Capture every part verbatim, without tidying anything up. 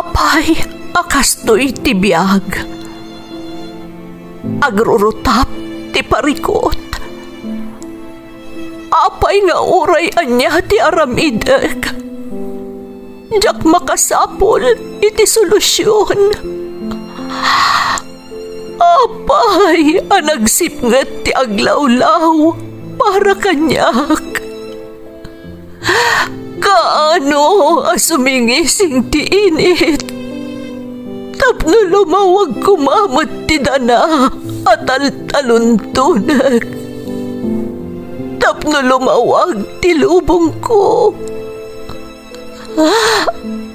Apay a kastoy ti biag? Agrurutap ti parikut. Apay nga uray ania ti aramidek, diak makasapul iti solusion. Apay a nagsipnget ti aglawlaw para kaniak? Kaano a sumingising ti init tapno lumawag koma met ti dana a taltaluntonek, tapno lumawag ti lubongko?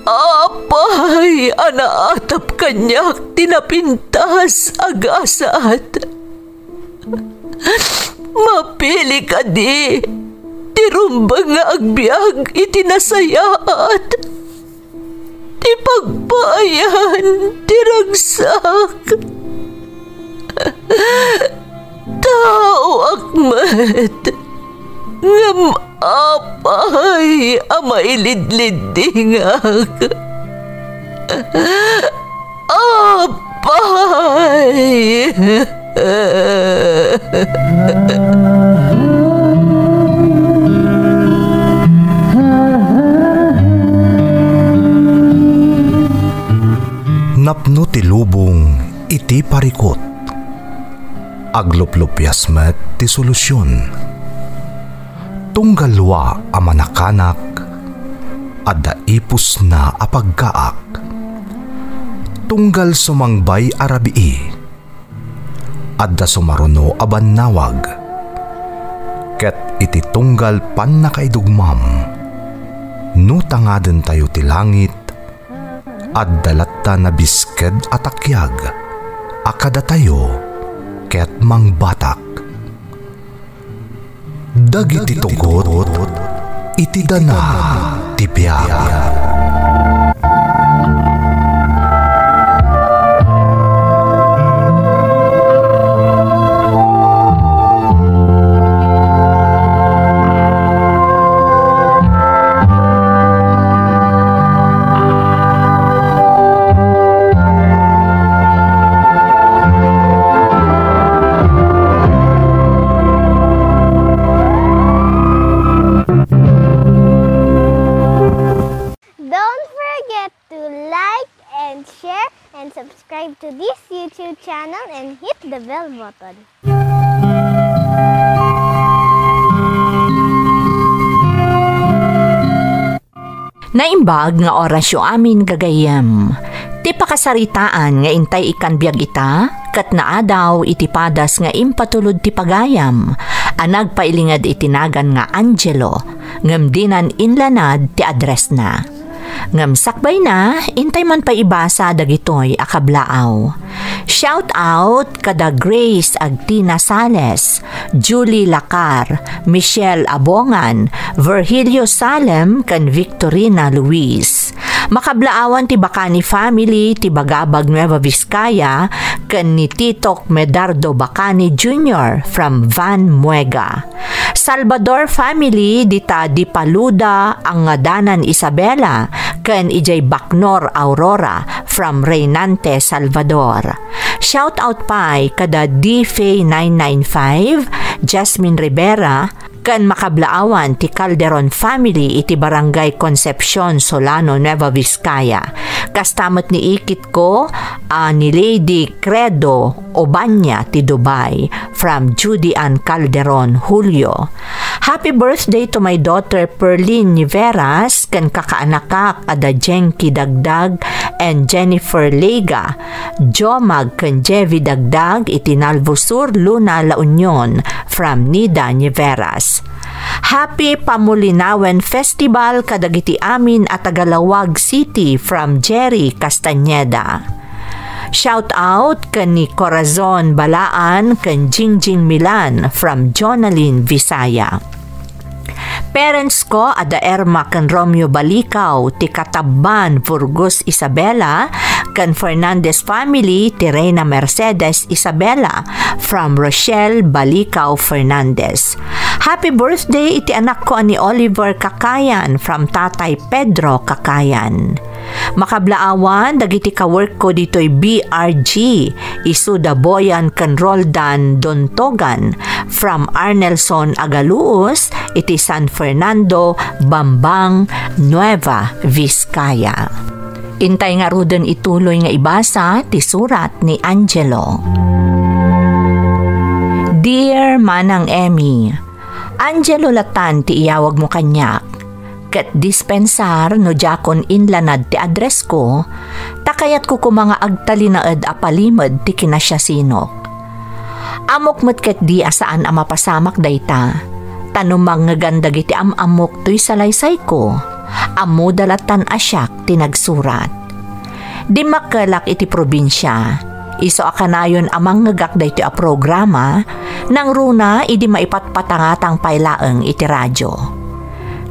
Apay a naatap kaniak ti napintas a gasat? Mapili kadi ti rumbeng nga agbiag iti nasayaat, ti pagpaayan ti ragsak? Taoak met, ngem apay a mailidliddingak? Apay! Napno ti lubong iti parikut. Agluplupias met ti solusion. Tunggal lua a manakanak, adda ipusna a pagkaak. Tunggal sumangbay a rabii, adda sumaruno a bannawag. Ket iti tunggal pannakaidugmam, no tangadentayo ti langit, adda latta nabisked a takiag a kadatayo ket mangbatak. Dagiti tugot iti dana ti biag. Don't forget to like and share and subscribe to this YouTube channel and hit the bell button. Naimbag nga orasyo amin, gagayyem. Ti pakasaritaan nga intay ikkan biag ita, ket naadaw iti padas nga impatulod ti pagayam a nagpailinged iti nagan nga Angelo, ngem dinan inlanad ti addressna. Ngem sakbayna, intay man pay ibasa dagitoy a kablaaw. Shout out kada Grace Agtina Sales, Julie Lacar, Michelle Abongan, Virgilio Salem, ken Victorina Luis. Makablaawan ti Bacani family ti Bagabag, Nueva Vizcaya, ken ni Titok Medardo Bacani Junior from Van Muega. Salvador family dita Dipaluda, Angadanan Isabela, ken idiay Bacnor Aurora from Reynante, Salvador. Shout out pay kada D F A nine nine five, Jasmine Rivera, ken makablaawan ti Calderon family iti Barangay Concepcion, Solano, Nueva Vizcaya. Kasta met ni ikitko a ni Lady Credo Obanya ti Dubai, from Judy Ann Calderon, Julio. Happy birthday to my daughter Perlin Niveras ken kakaanakak a da Jenki Dagdag and Jennifer Lega, Jomag ken Jevi Dagdag iti Nalvo Sur, Luna, La Union, from Nida Niveras. Happy Pamulinawen Festival kadagiti amin a taga Laoag City, from Jerry Castañeda. Shout out ken ni Corazon Balaan ken Jingjing Milan from Jonalyn, Visaya. Parents ko a da Erma ken Romeo Balikaw ti Katabban, Burgos, Isabela, Ken Fernandez family ti Reyna Mercedes Isabela from Rochelle Balicao Fernandez. Happy birthday iti anakko a ni Oliver Kakayan from Tatay Pedro Kakayan. Makablaawan dagiti kaworkko ditoy B R G, isu da Boyan ken Roldan Dontogan from Arnelson Agaluos iti San Fernando, Bambang, Nueva Vizcaya. Intay ngaruden ituloy nga ibasa ti surat ni Angelo. Dear Manang Emmy, Angelo latan ti iyawagmo kaniak. Ket dispensar no diakon inlanad ti addressko, ta kayatko koma nga agtalinaed a palimed ti kinasiasinok. Ammok met ketdi a saan a mapasamak dayta, ta no mangngegan dagiti am-ammok toy salaysayko, ammoda latan a siak ti nagsurat. Dimmakkelak iti probinsia. Isu a kanayon a mangngegak daytoy a programa, nangruna idi maipatpatangatang pay laeng iti radio.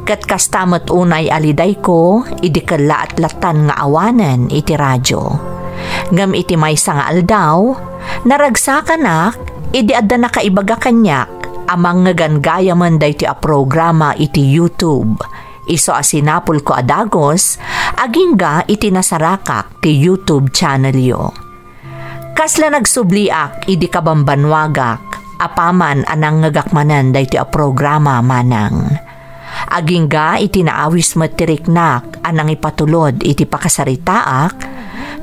Ket kasta met unay a lidayko idi kellaat latan nga awanen iti radio. Ngem iti maysa nga aldaw, naragsakanak idi adda nakaibaga kaniak a mangngeganggayamen daytoy a programa iti YouTube. Isu a sinapulko a dagus, agingga iti nasarakak ti YouTube channelyo. Kasla nagsubliak idi kabambannuagak apaman a nangngegak manen daytoy a programa, manang. Agingga iti naawis met ti riknak a nangipatulod iti pakasaritaak,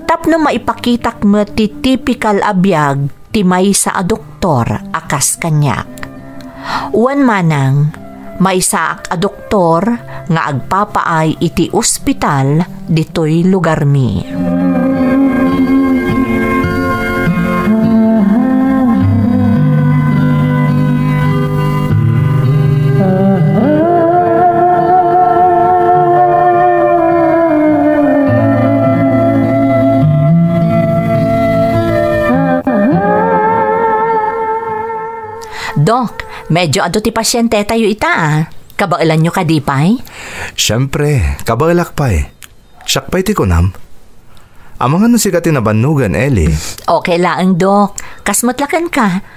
tapno maipakitak met ti tipikal a biag ti maysa a doktor a kas kaniak. Wen manang, maysaak a doktor nga agpapaay iti ospital ditoy lugarmi. Dok, medyo adu ti pasientetayo ita, a. Kabaelanyo kadi pay? Siempre, kabaelak pay. Siak pay ti kunam. Amangan no sika ti nabannogen, Eli. Okay laeng, Dok. Kas met la kenka.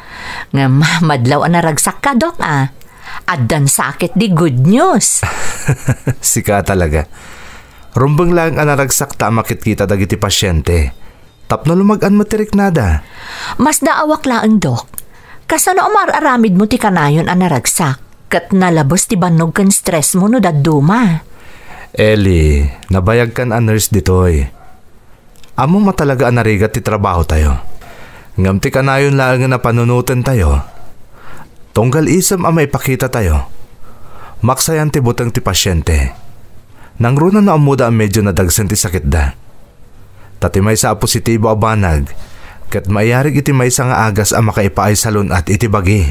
Ngem, madlaw a naragsakka, Dok, a. Addan sakit di good news. Sika talaga. Rumbeng laeng a naragsakta a makitkita dagiti pasiente. Tapno lumag-an met ti riknada. Masdaawak laeng, Dok. Kasano a mar-aramidmo ti kanayon a naragsak? Ket nalabes ti bannog ken stressmo no dadduma. Eli, nabayagkan a nurse ditoy. Ammom a talaga a narigat ti trabahotayo. Ngem ti kanayon laengen a panunotentayo, tunggal isem a maipakitatayo, maksayan ti buteng ti pasiente. Nangruna no ammoda a medyo nadagsen ti sakitda. Ta ti maysa a positibo a banag, ket maiyarig iti maysa nga agas a makaipaay salun-at iti bagi.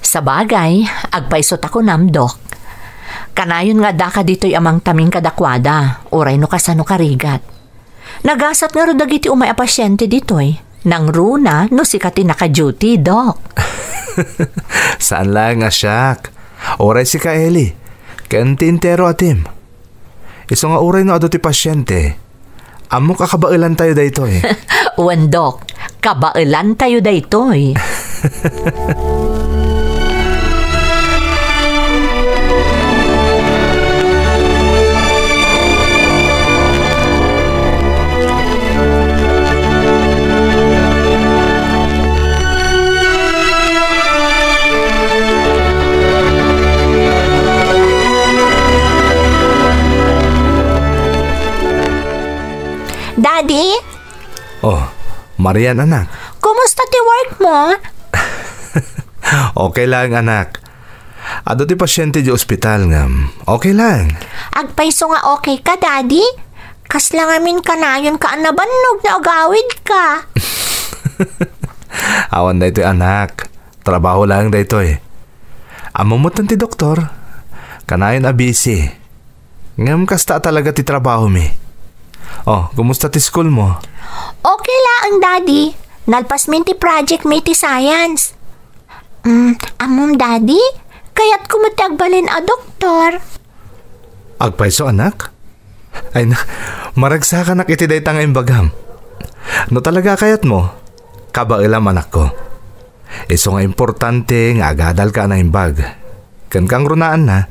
Sabagay, agpayso ta kunam, Dok. Kanayon nga addaka ditoy a mangtaming kadakuada, uray no kasano karigat. Nagasat ngarud dagiti umay a pasiente ditoy. Nangruna no sika ti naka-duty, Dok. Saan laeng a siak. Uray sika, Eli. Ken ti entero a team. Isu nga uray no adu ti pasiente, ammok a kabaelantayo daytoy. Wen, Dok, kabaelantayo daytoy. Daddy? Oh, Marian, anak. Kumusta ti work mo? Okay lang, anak. Adu ti pasiente di ospital ngem okay lang. Agpayso nga okay ka, Daddy? Kasla ngamin kanayon ka a nabannog no agawid ka. Awan daytoy, anak. Trabaho lang daytoy. Ammom met ti doktor. Kanayon a busy. Ngem kasta talaga ti trabahomi. Oh, kumusta ti school mo? Okay laeng, Daddy. Nalpasmin ti project mi ti science. Mm, ammom, Daddy? Kayatko met ti agbalin a doktor. Agpayso, anak? Ay na, maragsakanak iti dayta nga imbagam. No talaga a kayatmo, kabaelam, anakko. Isu nga importante nga agadalka a naimbag. Ken kangrunaanna,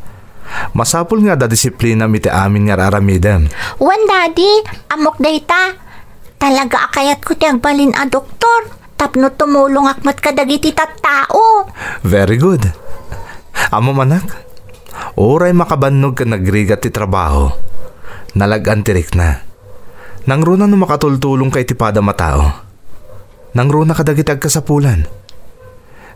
masapul nga adda disiplinam iti amin nga ar-aramidem. Wen, Daddy, ammok dayta. Talaga a kayatko ti agbalin a doktor tapno tumulongak met kadagiti tattao. Very good. Ammom, anak, uray makabannog ken nagrigat ti trabaho, nalag-an ti rikna. Nangruna no makatultulongka iti padam a tao. Nangruna kadagiti agkasapulan.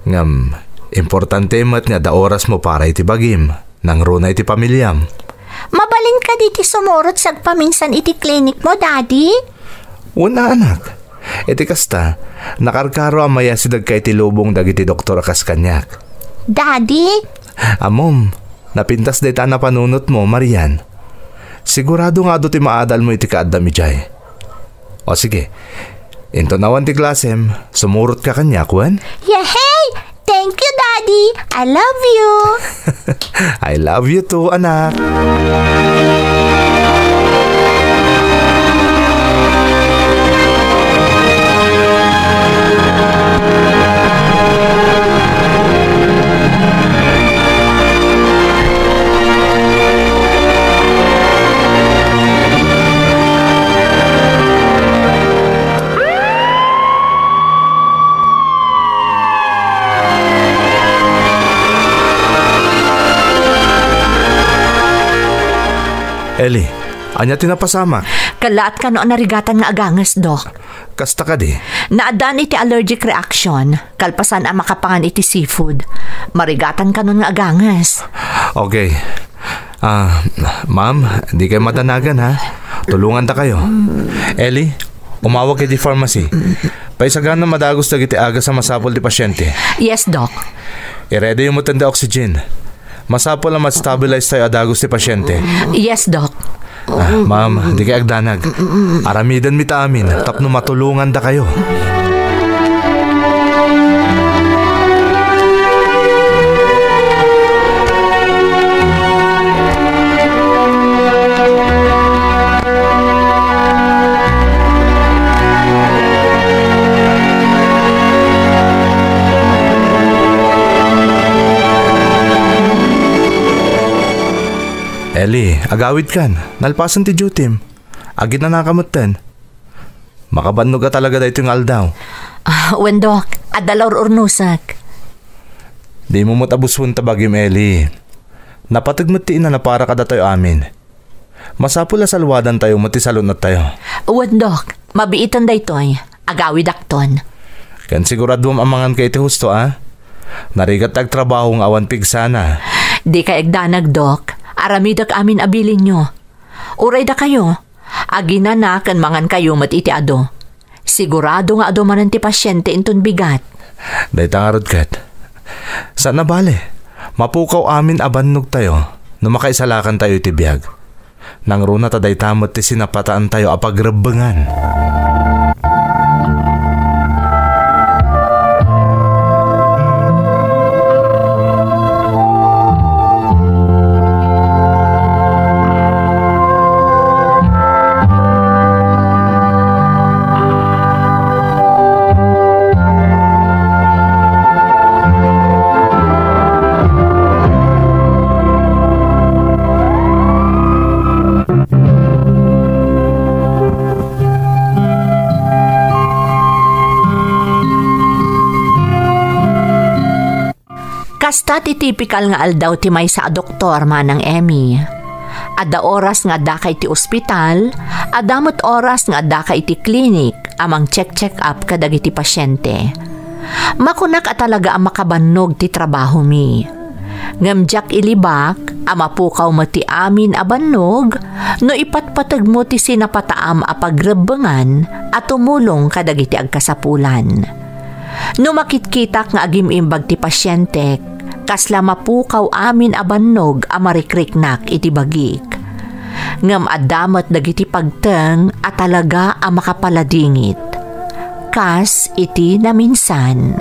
Ngem, importante met nga adda orasmo para iti bagim, nangruna iti pamiliam. Mabalin kadi ti sumurot sagpaminsan iti klinikmo, Daddy? Wen a, anak. Iti kasta, nakarkaro a mayasidegka iti lubong dagiti doktor a kas kaniak. Daddy? Ammom, napintas dayta a napanunotmo, Marian. Sigurado nga adu ti maadalmo iti kaaddam idiay. O sige, inton awan ti klasem, sumurotka kaniak, wen? Yehey! Thank you, Daddy! I love you! I love you too, anak. Eli, ania ti napasamak? Kallaat kano a narigatan nga aganges, Doc. Kasta kadi? Naaddaan iti allergic reaction, kalpasan a makapangan iti seafood. Marigatan kanon nga aganges. Okay. Ah, ma'am, dikay madanagan, ha? Tulongandakayo. Eli, umawag iti pharmacy. Paisaganam a dagus dagiti agas a masapul ti pasyente. Yes, Doc. I-ready yo met ti oxygen. Masapul a ma-stabilize tayo a dagus ti pasyente. Yes, Doc. Ah, ma'am, dikay agdanag. Aramidenmi ta amin tapno matulongandakayo. Eli, agawidkan. Nalpasen ti duty-m. Aginanaka metten. Makabannog a talaga daytoy nga aldaw. Ah, wen, Doc, adda la ur-urnosek. Dimo met abusuen ta bagim, Eli. Napateg met ti inana para kadatayo amin. Masapul a salwadantayo met ti salun-ottayo. Wen, Doc, mabiitan daytoy. Agawidakton. Ken siguraduam a manganka iti husto, a? Narigat ti agtrabaho nga awan pigsana. Dikay agdanag, Doc. Aramidek amin a bilinyo. Uray dakayo, aginana ken mangankayo met iti adu. Sigurado nga adu manen ti pasyente inton bigat. Dayta ngarud ket. Saan a bale, mapukaw amin a bannogtayo no makaisalakantayo iti biag. Nangruna ta dayta met ti sinapataantayo a pagrebbengan. Kasta ti tipikal nga aldaw ti maysa a doktor, Manang Emmy. Adda oras nga addaka iti ospital, adda met oras nga addaka iti klinik a mang-check-check up kadagiti pasyente. Makunak a talaga a makabannog ti trabahomi. Ngem diak ilibak a mapukaw met ti amin a bannog no ipatpategmo ti sinapataam a pagrebbengan a tumulong kadagiti agkasapulan. No makitkitak nga agim-imbag ti pasientek, kasla mapukaw amin a bannog a marikriknak iti bagik. Ngem adda met dagiti pagteng a talaga a makapaladingit, kas iti naminsan.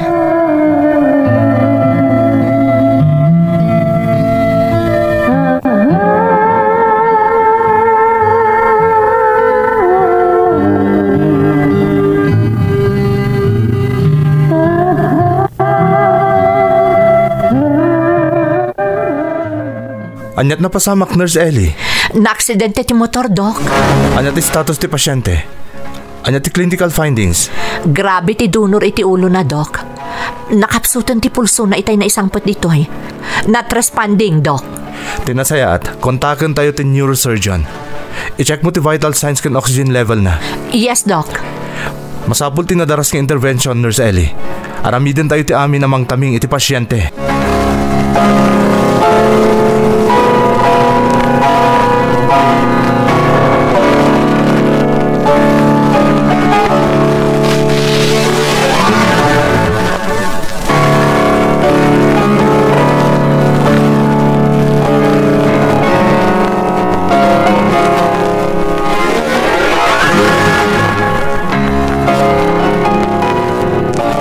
Aniat napasamak, Nurse Ellie? Naaksidente ti motor, Doc. Ania ti status ti pasyente? Ania ti clinical findings? Grabe ti dunor iti ulona, Doc. Nakapsuten ti pulsona itay naisangpet ditoy. Not responding, Doc. Ti nasayaat, kontakentayo ti neurosurgeon. I-check mo ti vital signs ken oxygen level na. Yes, Doc. Masapul ti nadaras nga intervention, Nurse Ellie. Aramidentayo ti amin a mangtaming iti pasyente.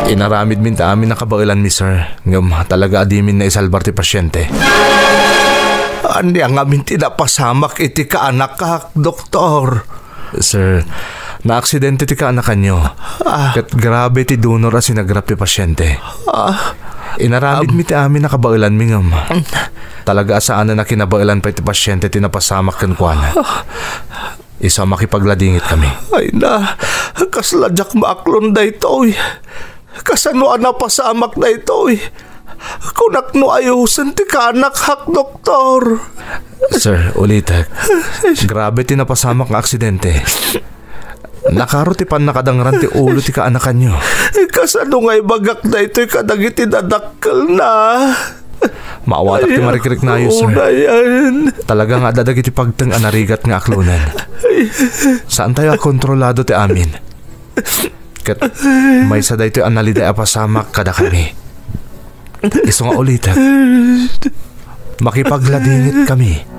Inaramidmin ti amin a kabaelanmi, sir. Ngem talaga a dimin naisalbar ti pasyente. Ania ngamin ti napasamak iti kaanakak, doktor? Sir, naaksidente ti kaanakanyo. Ah. Ket grabe ti dunor a sinagrap ti pasyente. Ah. Inaramidmi ti amin a kabaelanmi ngem talaga a saanen a kinabaelan pay ti pasyente ti napasamak kenkuana. Isu a makipagladingitkami. Ay na, kasla diak maaklon daytoy. Kasano a napasamak daytoy? Kunak no ayusen ti kaanakak, doktor. Sir, ulitek. Grabe ti napasamak nga aksidente. Nakaro ti pannakadangran ti ulo ti kaanakanyo. Kasano nga ibagak daytoy kadagiti dadakkelna? Maawatak ti marikriknayo, sir. Ay, unayan. Talaga nga adda dagiti pagteng a narigat nga aklonen. Saantayo a kontrolado ti amin. Ket maysa daytoy a naliday a pasamak kadakami. Isu nga ulitek, makipagladingitkami.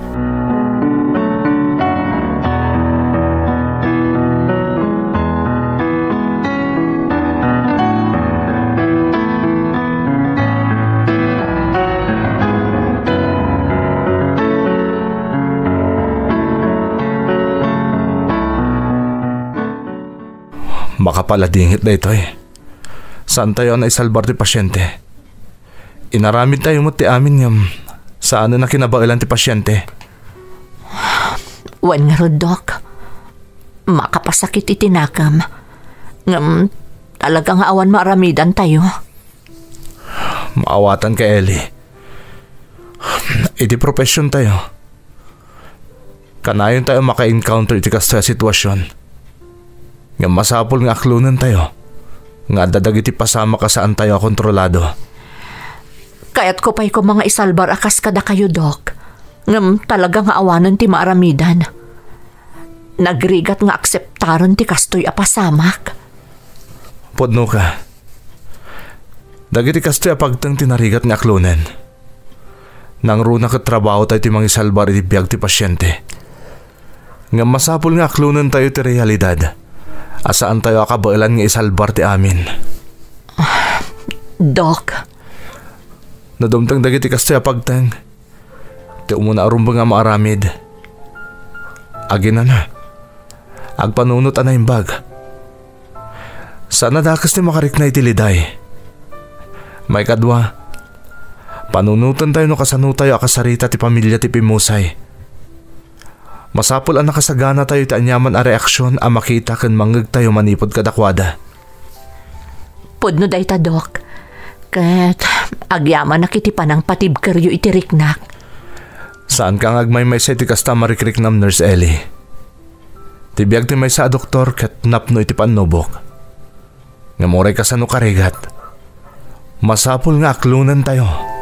Makapaladingit daytoy. Saantayo a naisalbar ti pasyente. Inaramidtayo met ti amin ngem saanen a kinabaelan ti pasyente. Wen ngarud, Doc. Makapasakit iti nakem. Ngem talaga nga awan maaramidantayo. Maawatanka, Ellie. Iti professiontayo, kanayontayo a maka-encounter iti kastoy a sitwasyon. Ngem masapul nga aklonentayo nga adda dagiti pasamak a saantayo a kontrolado. Kayatko pay koma nga isalbar a kas kadakayo, Doc. Ngem talaga nga awanen ti maaramidan. Nagrigat nga akseptaren ti kastoy a pasamak. Pudnoka. Dagiti kastoy a pagteng ti narigat nga aklonen. Nangruna ket trabahotayo ti mangisalbar iti biag ti pasyente. Ngem masapul nga aklonentayo ti realidad a saantayo a kabaelan nga isalbar ti amin. Doc. No dumteng dagiti kastoy a pagteng, ti umuna a rumbeng a maaramid, aginana, agpanunot a naimbag. Saan a dakes ti makarikna iti liday. Maikadua, panunotentayo no kasanotayo a kasarita ti pamilia ti pimmusay. Masapul a nakasaganatayo iti aniaman a reaksion a makita ken mangngegtayo manipud kadakuada. Pudno dayta, Doc. Ket agyamanak iti panangpatibkeryo iti riknak. Saanka nga agmaymaysa iti kasta a marikriknam, Nurse Ellie. Ti biag ti maysa a doktor ket napno iti pannubok. Ngem uray kasano karigat, masapul nga aklonentayo.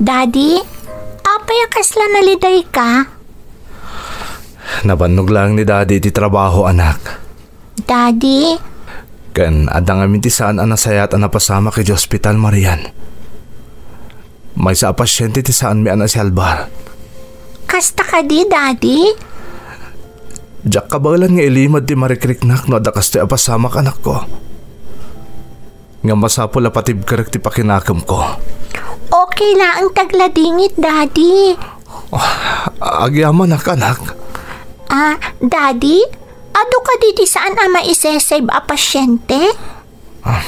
Daddy, apay a kasla nalidayka? Nabannog laeng ni Daddy iti trabaho, anak. Daddy? Ken adda ngamin ti saan a nasayaat a napasamak iti ospital, Marian. Maysa a pasyente ti saanmi a naisalbar. Kasta kadi, Daddy? Diak kabaelan nga ilimed ti marikriknak no adda kastoy a pasamak, anakko. Ngem masapul a patibkerek ti pakinakemko. Okay laeng ti agladingit, Daddy. Ah, agyamanak, anak. Ah, Daddy, adu kadi ti saan a maisesave a pasyente? Ah,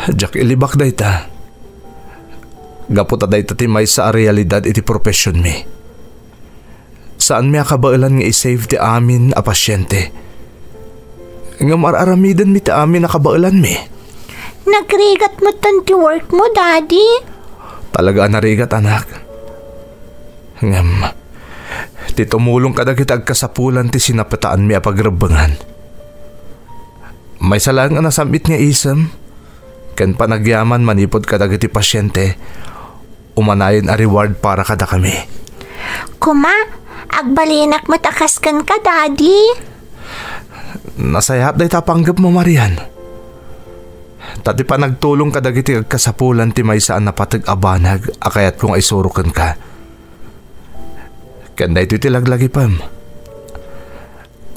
diak ilibak dayta. Gapu ta dayta ti maysa a realidad iti professionmi. Saanmi a kabaelan nga i-save ti amin a pasyente. Ngem ar-aramidenmi ti amin a kabaelanmi. Nagrigat metten ti work mo, Daddy. Talaga a narigat, anak. Ngem, ti tumulong kadagiti agkasapulan ti sinapataanmi a pagrebbengan. Maysa laeng a nasam-it nga isem ken panagyaman manipud kadagiti pasyente, umanayon a reward para kadakami. Kuma, agbalinak met a kas kenka, Daddy. Nasayaat dayta a panggepmo, Marian. Ta ti panagtulong kadagiti agkasapulan ti maysa a napateg a banag a kayatko nga isuro kenka. Ken daytoy ti laglagipem.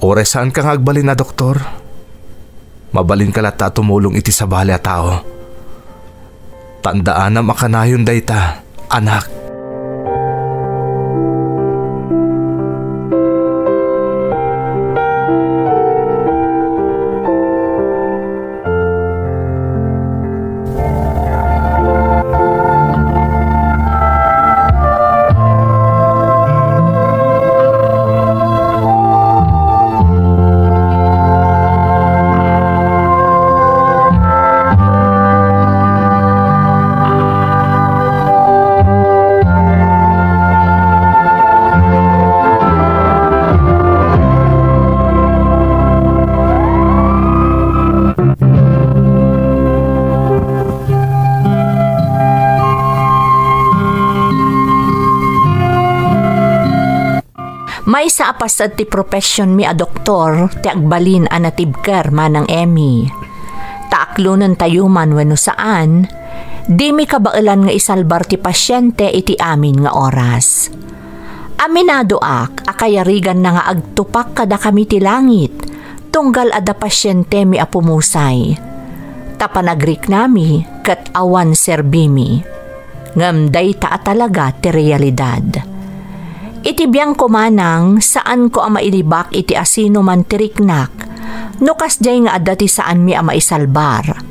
Uray saanka nga agbalin a doktor, mabalinka latta a tumulong iti sabali a tao. Tandaanam a kanayon dayta, anak. Maysa a paset ti professionmi a doktor ti agbalin a natibker, Manang Emmy. Ta aklonentayo man wenno saan, dimi kabaelan nga isalbar ti pasyente iti amin nga oras. Aminadoak a kayariganna nga agtupak kadakami ti langit, tunggal adda pasyentemi a pumusay. Ta panagriknami ket awan serbimi. Ngem dayta a talaga ti realidad. Iti biangko manang, saanko a mailibak iti asinoman ti riknak, no kasdiay nga adda ti saanmi a maisalbar.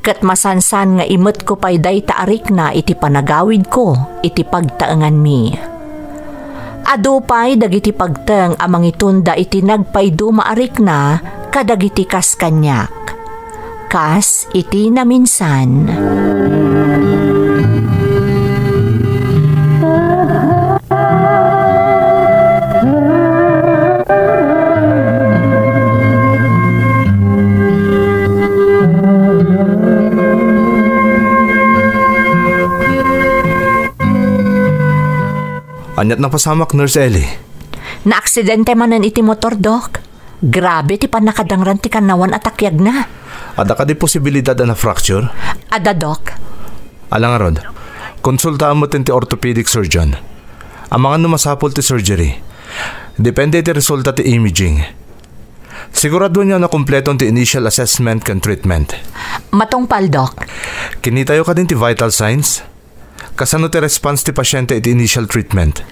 Ket masansan nga imetko pay dayta a rikna iti panagawidko iti pagtaenganmi. Adu pay dagiti pagteng a mangitunda iti nagpaiduma a rikna kadagiti kas kaniak, kas iti naminsan. Aniat napasamak, Nurse Ellie? Naaksidente manen iti motor, Dok. Grabe ti pannakadangran ti kannawan a takiagna. Adda kadi posibilidad a na-fracture? Adda, Dok. Ala ngarud, konsultaam met ti orthopedic surgeon. Amangan no masapul ti surgery. Depende iti resulta ti imaging. Siguraduan nga nakumpleto ti initial assessment ken treatment. Matungpal, Dok. Kinitayo kadin ti vital signs? Kasano ti response ti pasyente iti initial treatment?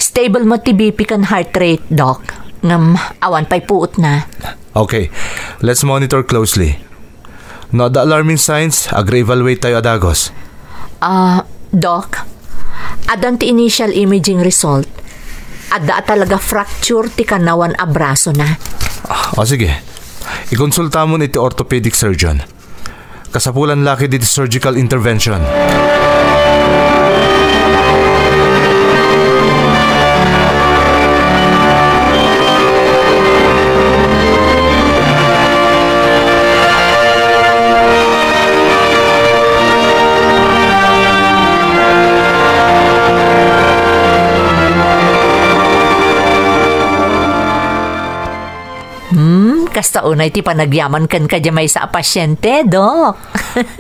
Stable met ti B P ken heart rate, Doc. Ngem awan pay puotna. Okay. Let's monitor closely. No adda alarming signs, agre-evaluate tayo a dagos. Ah, Doc, addan ti initial imaging result. Adda a talaga fracture ti kanawan a brasona. Ah, o sige. Ikonsultamon iti orthopedic surgeon. Kasapulan la ketdi ti surgical intervention. Hmm, kasta unay ti panagyaman kenka diay maysa a pasyente, Dok.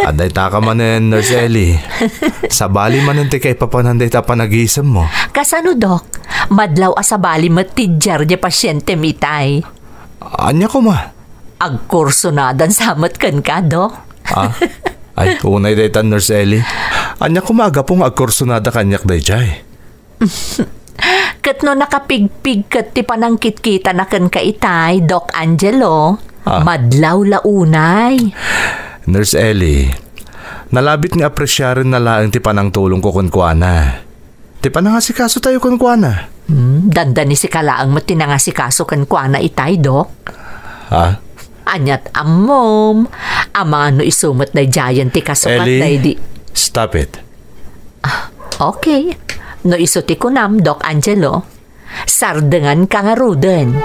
Adda itaka manen, Nurse Ellie. Sabali manen ti kaipapanan dayta a panagisemmo. Kasano, Dok? Madlaw a sabali met ti diar diay pasyente mi itay. Ania koma? agkursonadan sa met kenka, Dok. Ah? Ay, unay dayta, Nurse Ellie. Ania koma a gapu nga agkursonada kaniak daydiay? Ket no nakapigpig ket ti panangkitkitana kenka itay, Doc Angelo, Ah. madlaw la unay. Nurse Ellie, nalabit nga apresiarenna laeng ti panangtulongko kenkuana. Ti panangasikasotayo kenkuana. Hmm, dandani sika laeng met ti nangasikaso kenkuana itay, Doc. Ha? Aniat ammom, amangan no isu met daydiayen ti kasukat Ellie, daydi. Stop it. Ah, okay. No isu ti kunam, Doc Angelo, sardenganka ngaruden.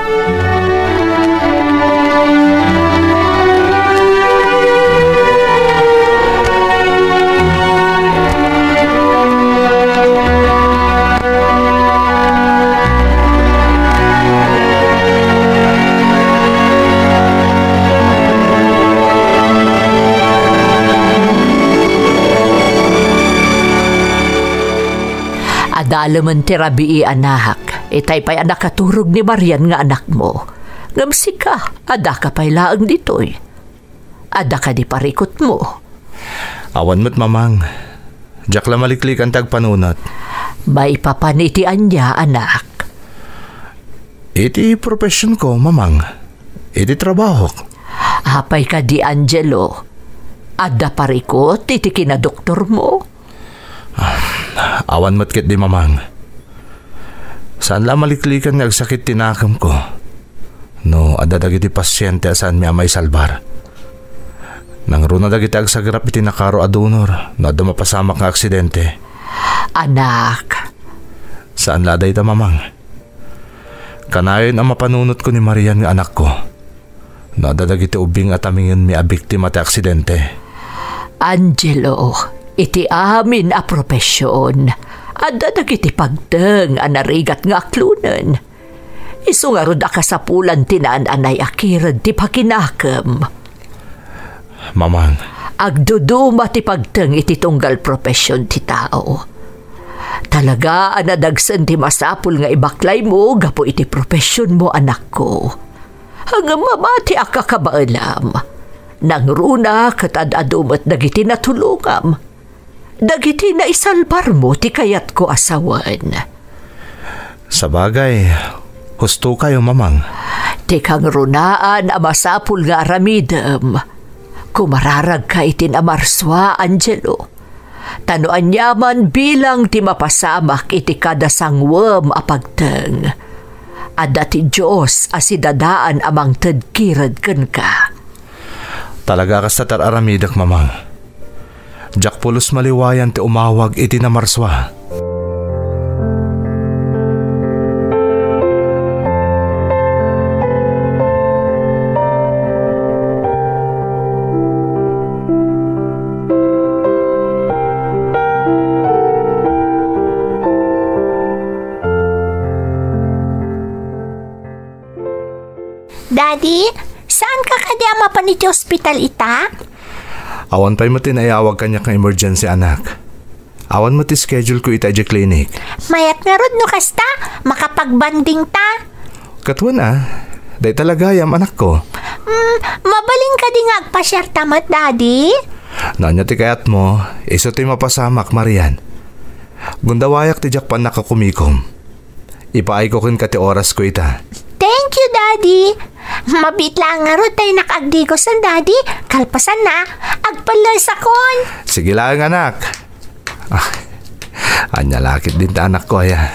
Adalemen ti rabii, anak. Itay pay a nakaturog ni Marian nga anakmo. Ngem sika, addaka pay laeng ditoy. Adda kadi parikutmo? Awan met, Mamang. Diak la maliklikan ti agpanunot. Maipapan iti ania, anak? Iti professionko, Mamang. Iti trabahok. Apay kadi, Angelo? Adda parikut iti kinadoktormo? Ah, awan met ketdi, Mamang. Saan la a maliklikan nga agsakit ti nakemko no adda dagiti pasiente a saanmi a maisalbar. Nangruna dagiti agsagrap iti nakaro a donor no adda mapasamak nga aksidente. Anak. Saan la a dayta, Mamang. Kanayon a mapanunotko ni Marian nga anakko no adda dagiti ubing a tamingenmi a biktima ti aksidente. Angelo, iti amin a profession, adda dagiti pagteng a narigat nga aklonen. Isu ngarud a kasapulan ti naan-anay a kired ti pakinakem. Mamang. Agduduma ti pagteng iti tunggal profession ti tao. Talaga a nadagsen ti masapul nga ibaklaymo gapu iti professionmo, anakko. Ngem mamatiak a kabaelam. Nangruna ket ad-adu met dagiti natulongam. Dagiti naisalbarmo ti kayatko a sawen. Sabagay, hustokayo, Mamang. Ti kangrunaan a masapul nga aramidem, kumararagka iti namarsua, Angelo. Ta no aniaman bilang ti mapasamak iti kada sanguem a pagteng, adda ti Dios a sidadaan a mangted kired kenka. Talaga a kasta ti ar-aramidek, Mamang. Diak pulos maliwayan ti umawag iti namarsua. Daddy, saanka kadi a mapan iti ospital ita? Awan pay met ti naiyawag kaniak nga emergency, anak. Awan met ti schedule ko ita idiay clinic. Mayat ngarud no kasta, makapagbanding ta. Ket wen a, dayta la gayam, anakko. Mm, mabalin kadi nga agpasiarta met, Daddy? No ania ti kayatmo, isu ti mapasamak, Marian. Gundawayak ti diak pannakakumikom. Ipaayko kenka ti orasko ita. Thank you, Daddy. Mabiit laeng ngarud ta innak agdigosen, Daddy. Kalpasanna, agpellesakon. Sige laeng, anak. Ah, ania la ketdin ta anakko aya?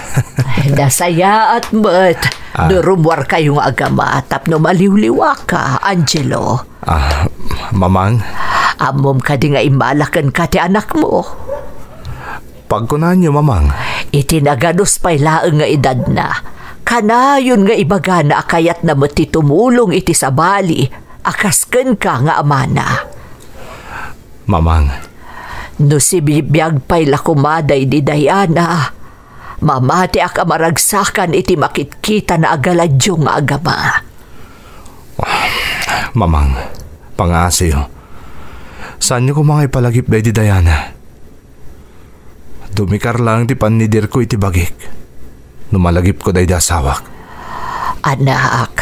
Ay, nasayaat met. Ah. No rummuarkayo nga agama tapno maliwliwaka, Angelo. Ah, Mamang? Ammom kadi nga immala kenka ti anakmo? Pagkunanyo, Mamang. Iti naganus pay laeng nga edadna, kanayon nga ibagana a kayatna met ti tumulong iti sabali a kas kenka nga amana. Mamang. No sibibiag pay la koma daydi Diana, mamatiak a maragsakan iti makitkitana a galadyo nga agama. Mamang, pangaasiyo. Saanyo koma nga ipalagip daydi Diana? Dumikar laeng ti pannidirko iti bagik no malagipko daydi asawak. Anak,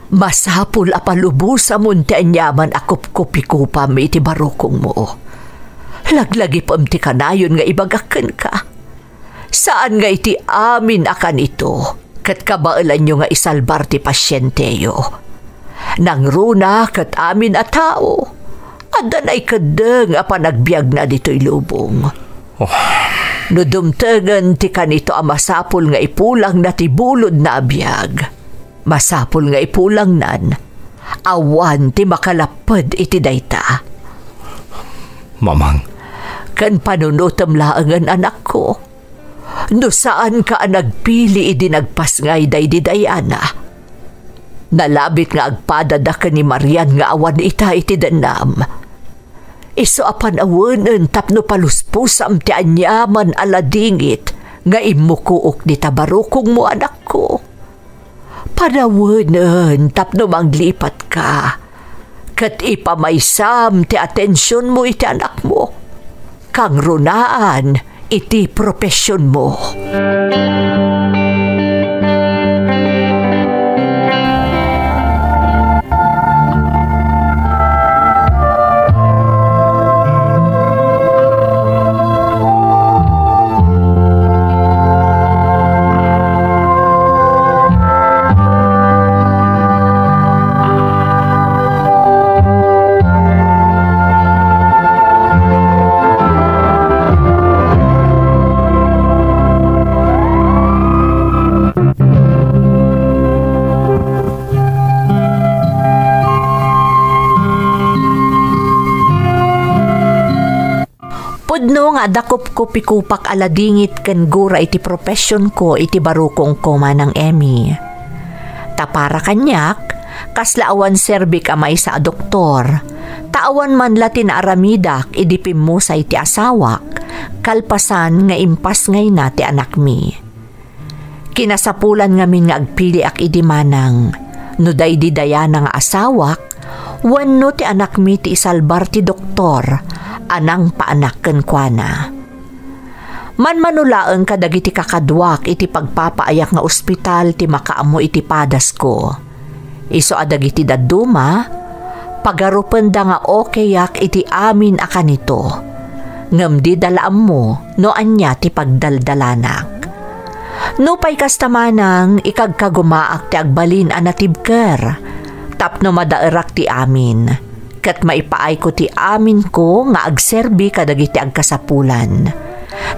Masapul a palubosamon ti aniaman a kupkupikupam iti barukongmo. Laglagipem ti kanayon nga ibagak kenka. Saan nga iti amin a kanito, ket kabaelanyo nga isalbar ti pasienteyo. Nangruna ket amin a tao, adda naikeddeng a panagbiagna ditoy lubong. Oh. No dumtengen ti kanito a masapul nga ipulangna ti bulodna a biag, masapul nga ipulangnan, awan ti makalapped iti dayta. Mamang. Ken panunotem laengen, anakko. No saanka a nagpili idi nagpasngay daydi dayana. Nalabit nga agpadada ken ni Marian nga awan ita iti dennam. Isu a panawenen tapno paluspusam ti aniaman a ladingit nga immukook dita barukongmo, anakko. Panawenen tapno manglipatka, ket ipamaysam ti atensionmo iti anakmo, kangrunaan iti profesionmo. Pudno nga adda kupkupikupak a ladingit ken gura iti professionko iti barukongko, Manang Emmy. Ta para kaniak, kasla awan serbik a maysa a doktor, ta awan man la ti naaramidak idi pimmusay ti asawak, kalpasan nga impasngayna ti anakmi. Kinasapulan ngamin nga agpiliak idi manang, no daydi dayana nga asawak, wenno ti anakmi ti isalbar ti doktor a nangpaanak kenkuana. Manmano laeng kadagiti kakaduak iti pagpapaayak nga ospital ti makaammo iti padasko. Isu a dagiti dadduma, pagarupenda nga okayak iti amin a kanito, ngem dida la ammo no ania ti pagdaldalanak. Nupay kasta manang, ikagkagumaak ti agbalin a natibker tapno madaerak ti amin, ket maipaayko ti aminko nga agserbi kadagiti agkasapulan.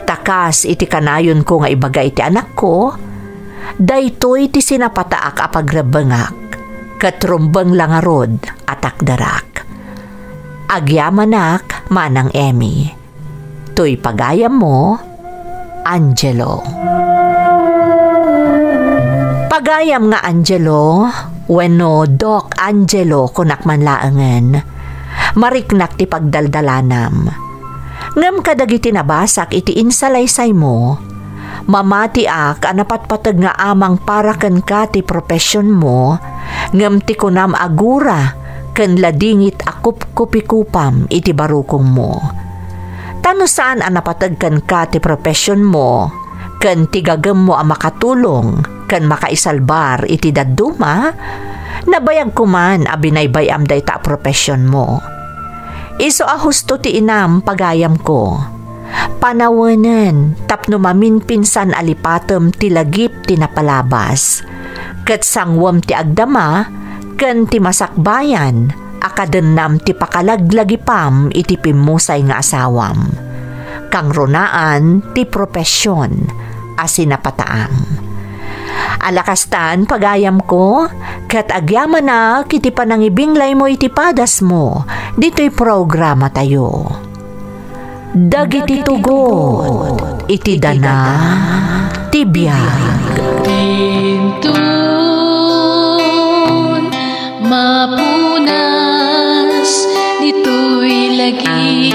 Ta kas iti kanayonko nga ibaga iti anakko, daytoy ti sinapataak a pagrebbengak, ket rumbeng la ngarud a takderak. Agyamanak, Manang Emmy. Toy pagayammo, Angelo. Pagayam nga Angelo, wenno Doc Angelo, kunak man laengen. Mariknak ti pagdaldalanam. Ngem kadagiti nabasak iti insalaysaymo, mamatiak a napatpateg nga amang para kenka ti professionmo, ngem ti kunam a gura ken ladingit a kupkupikupam iti barukongmo. Ta no saan a napateg kenka ti professionmo ken ti gagemmo a makatulong ken makaisalbar iti dadduma, nabayag koman a binaybay-am dayta a professionmo. Isu a husto ti inam, pagayamko. Panawenen tapno maminpinsan a lipatem ti lagip ti napalabas, ket sanguem ti agdama ken ti masakbayan a kadennam ti pakalaglagipam iti pimmusay nga asawam. Kangrunaan ti profession a sinapataam. Ala kastan, pagayamko, ket agyamanak iti panangibinglaymo iti padasmo ditoy programatayo. Dagiti tugot iti dana ti biag. Inton mapunas ditoy lagi.